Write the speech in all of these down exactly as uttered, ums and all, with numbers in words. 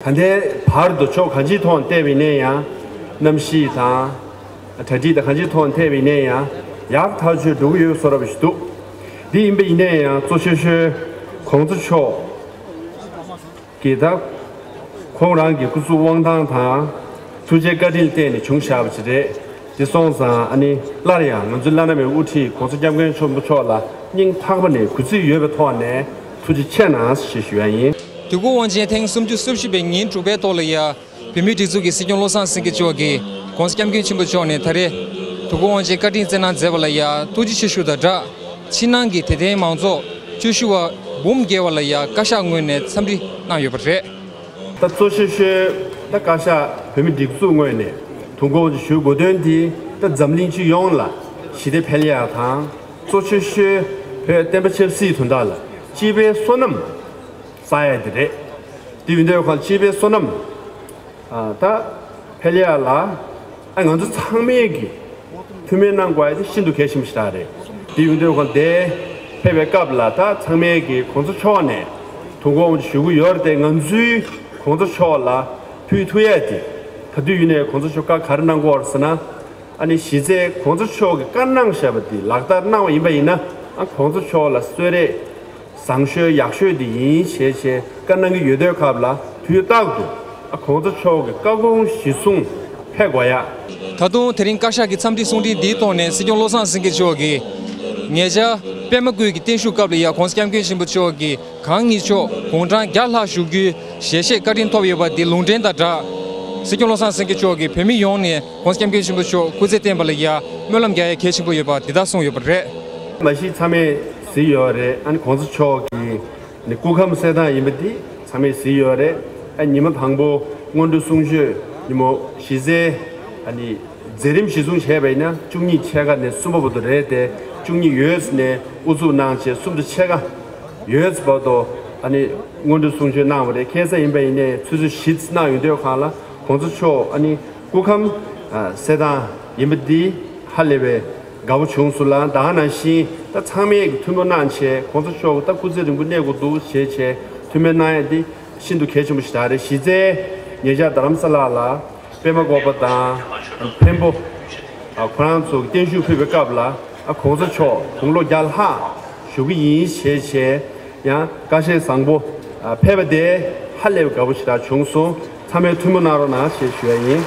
ད་ལྟའི་བར་དུ་ཕྱོགས་གང་ཅིའི་ཐོག་ནས་བལྟས་པ་ཡིན་ན་ཡང་། གནམ་གཤིས་དང་། གྲ་སྒྲིག་དང་གང་ཅིའི་ཐོག་ནས་བལྟས་པ་ཡིན་ན་ཡང་། ཡག་ཐག་ཆོད་འགྲོ་གི་ཡོད་བཟོ་འདྲ་ཞིག་འདུག་འདི་ཡིན་པ་ཡིན་ན་ཡང་གཙོ་ཆེ་ཤོས་གོང་ས་མཆོག་གི་ད་ཁོང་རང་གི་སྐུ་གཟུགས་དབང་ཐང་དང་ཐུགས་རྗེ་བཀའ་དྲིན་བརྟེན་ནས་བྱུང་བཞག་པ་ཅིག་རེད། དེ་སོང་ཙང་ཨ་ནི་སླར་ཡང་ང་ཚོའི་བླ་ན་མེད་པའི་དབུ་ཁྲིད་གོང་ས་སྐྱབས་མགོན་ཆེན་པོ་མཆོག་ལ་སྙིང་ཐག་པ་ནས་གུས་བརྩི་ཡོད་པའི་ཐོག་ནས་ཐུགས་རྗེ་ཆེ་གནང་ཞེས་ཞུ་ཡ་ཡིན། དུས་འཁོར་དབང་ཆེན་ཐེངས་སུམ་ཅུ་སོ་བཞི་པའི་ཉིན་དྲུག་པའི་ཐོག་ལ་ཡ། བོད་མིའི་སྒྲིག་འཛུགས་ཀྱི་སྲིད་སྐྱོང་བློ་བཟང་སེང་གེ་མཆོག་གིས་གོང་ས་སྐྱབས་མགོན་ཆེན་པོ་མཆོག་ནས་ད་རེས་དུས་འཁོར་དབང་ཆེན་བཀའ་དྲིན་བསྩལ་གནང་མཛད་པ་ལ་ཡ་ཐུགས་རྗེ་ཆེ་ཞུ་དང་སྦྲགས། ཕྱི་ནང་གི་དད་ལྡན་མང་ཚོགས་བཅུ་བཞི་བ་འབུམ་བརྒལ་བ་ལ་ཡ་བཀའ་ཤག་ངོས་ནས་འཚམས་འདྲི་གནང་ཡོད་པ་རེད། ད་གཙོ་ཆེ་ཤོས་ད་བཀའ་ཤག་བོད་མིའི་སྒྲིག་འཛུགས་ངོས་ནས་དུས་འཁོར་དབང་ཆེན་ཞུ་དགོས་དོན་དེ་ད་འཛམ་གླིང་སྤྱི་ཡོངས་ལ་ཞི་བདེ་འཕེལ་ཡག་དང་། གཙོ་ཆེ་ཤོས་བོད་བསྟན་པ་ཆབ་སྲིད་དོན་དག་ལ་སྤྱི་པའི་བསོད་ནམས་བསགས་ཡ་དེ་རེད། དེ་ཡིན་དུས་ཁོང་སྤྱི་པའི་བསོད་ནམས་ཨ་ད་འཕེལ་ཡ་ལ་ཨ་ང་ཚོ་ཚང་མས་ཀྱི་ཐུགས་སྨོན་གནང་དགོས་ཡ་དེ་ཤིན་ཏུ་གལ་ཆེན་པོ་ཞིག་རེད། དེ་ཡིན་དུས་ཁོང་དེ་ཕེབས་པའི་སྐབས་ལ་ད་ཚང་མས་ཀྱི་གོང་ས་མཆོག་ནས་དུས་འཁོར་དབང་ཆེན་ཞུ་གི་ཡོད་རེད་དེ། ང་ཚོའི་གོང་ས་མཆོག་ལ་ཕུལ་ཐུབ་ཡ་དེ་ག་དུས་ཡིན་ནའི་གོང་ས་མཆོག་བཀའ་ག་རེ་གནང་གི་ཡོད་རེད་ཟེར་ན། ཨ་ནི་གཞི་རྩའི་གོང་ས་མཆོག་གིས་བཀའ་གནང་བཞག་པ་དེ་ལག་བསྟར་གནང་བ་ཡིན་པ་ཡིན་ན། ཨ་གོང་ས་མཆོག་ལ་གསོལ་རས་བཟང་ཤོས་ཡག་ཤོས་དེ་ཡིན་ཞེས་བྱས་བཀའ་གནང་གི་ཡོད་དུས་སྐབས་ལ་དུས་རྟག་ཏུ་ཨ་གོང་ས་མཆོག་གི་བཀའ་དགོངས་གཞིར་བཟུང་ཕེབས་དགོས་ཡ། ད་དུང་དེ་རིང་བཀའ་ཤག་གི་འཚམས་འདྲི་གསུང་འཕྲིན་འདིའི་ཐོག་ནས་སྲིད་སྐྱོང་བློ་བཟང་སེང་གེ་མཆོག་གིས་ཉེ་ཆར་པད་མ་སྐུ་ཡི་བརྟན་བཞུགས་སྐབས་ལ་ཡ་གོང་ས་སྐྱབས་མགོན་ཆེན་པོ་མཆོག་གིས་གང་ཉིད་ཆོག་དགུང་གྲངས་བརྒྱ་ལྷག་བཞུགས་རྒྱུའི་ཞལ་བཞེས་བཀའ་དྲིན་ཐོབ་ཡོད་པ་འདི་ལུང་འདྲེན་དང་སྦྲགས། སྲིད་སྐྱོང་བློ་བཟང་སེང་གེ་མཆོག་གིས་བོད་མི་ཡོངས་ནས་གོང་ས་སྐྱབས་མགོན་ཆེན་པོ་མཆོག་སྐུ་ཚེ་བརྟན་པ་ལ་ཡ་སྨོན་ལམ་རྒྱག་ཡ་གལ་ཆེན་པོ་ཡོད་པ་འདི་ལྟར་གསུངས་ཡོད་པ་རེད། མ་གཞི་ཚང་མས་གཟིགས་ཡོད་རེད། ཨ་ནི་གོང་ས་མཆོག་གི་ནི་སྐུ་ཁམས་གསལ་ཐང་ཡིན་པ་འདི་ཚང་མས་གཟིགས་ཡོད་རེད། ཨ་ཉི་མ་དང་པོ་སྔོན་འགྲོ་གསུང་ཆོས་ཉིན་མོ་གཞི་རྩའི་ཨ་ནི་མཛད་རིམ་གཞི་བཟུང་བྱས་པ་ཡིན་ན་བཅུ་གཉིས་ཕྱེད་ཀ་ནས་གསུམ་པ་བར་དུ་རེད་དེ། བཅུ་གཉིས་ཡོལ་ནས་དབུ་འཛུགས་གནང་བྱས་གསུམ་དང་ཕྱེད་ཀ་ཡོལ་བར་དུ་ཨ་ནི་སྔོན་འགྲོ་གསུང་ཆོས་གནང་བ་རེད། ཁ་སང་ཡིན་པ་ཡིན་ནའི་ཆུ་ཚོད་བཞི་གནང་ཡོང་དུས་སྒང་ལ་གོང་ས་མཆོག་ཨ་ནི་སྐུ་ཁམས་ཨ་གསལ་ཐང་ཡིན་པ་འདི་ཧ་ལས་པའི་དགའ་པོ་བྱུང་སོང་ལ། ད་ག་ནང་བཞིན་ད་ཚང་མས་ཀྱི་ཐུགས་སྨོན་གནང་བྱས་གོང་ས་མཆོག་ད་སྐུ་ཚེ་རིང་པོ་གནས་དགོས་འདུག་ཞེས་བྱས་ཐུགས་སྨོན་གནང་ཡ་འདི་ཤིན་ཏུ་གལ་ཆེན་པོ་ཞིག་ད་རེད། གཞི་རྩའི་ཉེ་ཆར་རྡ་རམ་ས་ལ་ལ་པད་མ་བཀོད་པ་དང་འཕན་པོ་ཨ་ཁོ་རང་ཚོ་གི་བརྟན་བཞུགས་ཕུལ་བའི་སྐབས་ལ་ཨ་གོང་ས་མཆོག་དགུང་ལོ་བརྒྱ་ལྷག་བཞུགས་ཀྱི་ཡིན་ཞེས་བྱས་ཡང་བཀའ་བཞིན་བཟང་པོ་ཨ་ཕེབས་པ་དེ་ཧ་ལས་པའི་དགའ་པོ་ཞེ་དྲག་བྱུང་སོང་། ཚང་མས་ཐུགས་སྨོན་གནང་རོགས་གནང་ཞེས་ཞུ་ཡ་ཡིན།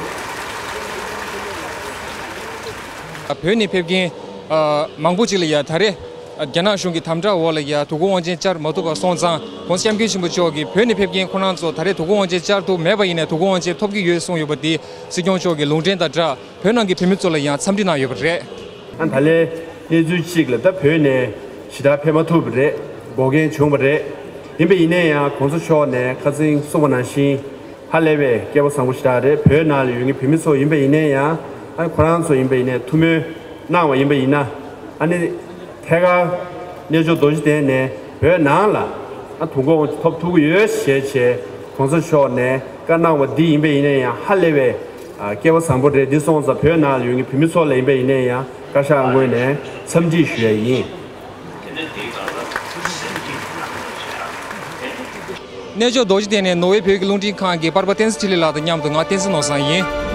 བོད་ནས་ཕེབས་མཁན་ཨ་མང་པོ་ཅིག་ལ་ཡ་ད་རེས་རྒྱ་ནག་གཞུང་གི་དམ་དྲག་འོག་ལ་ཡ་དུས་འཁོར་དབང་ཆེན་བཅར་མ་ཐུབ་པ་སོང་ཙང་གོང་ས་སྐྱབས་མགོན་ཆེན་པོ་མཆོག་གིས་བོད་ནས་ཕེབས་མཁན་ཁོ་རང་ཚོ་ད་རེས་དུས་འཁོར་དབང་ཆེན་བཅར་ཐུབ་མེད་པ་ཡིན་ནའི་དུས་འཁོར་དབང་ཆེན་ཐོབ་ཀྱི་ཡོད་གསུངས་ཡོད་པ་དེ་སྲིད་སྐྱོང་མཆོག་གི་ལུང་འདྲེན་དང་སྦྲགས་བོད་ནང་གི་བོད་མི་ཚོ་ལ་ཡང་འཚམས་འདྲི་གནང་ཡོད་པ་རེད། ཨ་ད་ལན་གནས་ཚུལ་གཅིག་ལ་ད་བོད་ནས་ཞེ་དྲག་ཕེབས་མ་ཐུབ་པ་རེད། འགོག་རྐྱེན་བྱུང་བ་རེད། ཡིན་པ་ཡིན་ནའི་ཡང་གོང་ས་མཆོག་ནས་ཁ་སང་གསུངས་པ་ནང་བཞིན་ཧ་ལས་པའི་སྐལ་བ་བཟང་པོ་ཞིག་རེད། བོད་ནང་ལ་ཡོད་མཁན་བོད་མི་ཚོ་ཡིན་པ་ཡིན་ནའི་ཡང་ཨ་ཁོ་རང་ཚོ་ཡིན་པ་ཡིན་ནའི་ཐུགས་སྨོན་གནང་བ་ཡིན་པ་ཡིན་ན་ཨ་ནི་ཐད་ཀར་རྣལ་འབྱོར་རྡོ་རྗེ་གདན་ནས་བོད་ནང་ལ་ཨ་དུས་འཁོར་དབང་ཆེན་ཐོབ་ཐུབ་ཀྱི་ཡོད་ཞེས་བྱས་གོང་ས་མཆོག་ནས་བཀའ་གནང་བ་འདི་ཡིན་པ་ཡིན་ནའི་ཡང་ཧ་ལས་པའི་ཨ་སྐལ་བ་བཟང་པོ་རེད། འདི་སོང་ཙང་བོད་ནང་ལ་ཡོད་མཁན་བོད་མི་ཚོ་ལ་ཡིན་པ་ཡིན་ནའི་ཡང་བཀའ་ཤག་ངོས་ནས་འཚམས་འདྲི་ཞུ་ཡ་ཡིན། རྣལ་འབྱོར་རྡོ་རྗེ་གདན་ནས་ནོར་ཝེ་བོད་ཀྱི་རླུང་འཕྲིན་ཁང་གི་པར་པ་བསྟན་འཛིན་འཕྲིན་ལས་ལགས་དང་མཉམ་དུ་ང་བསྟན་འཛིན་ནོར་བཟང་ཡིན།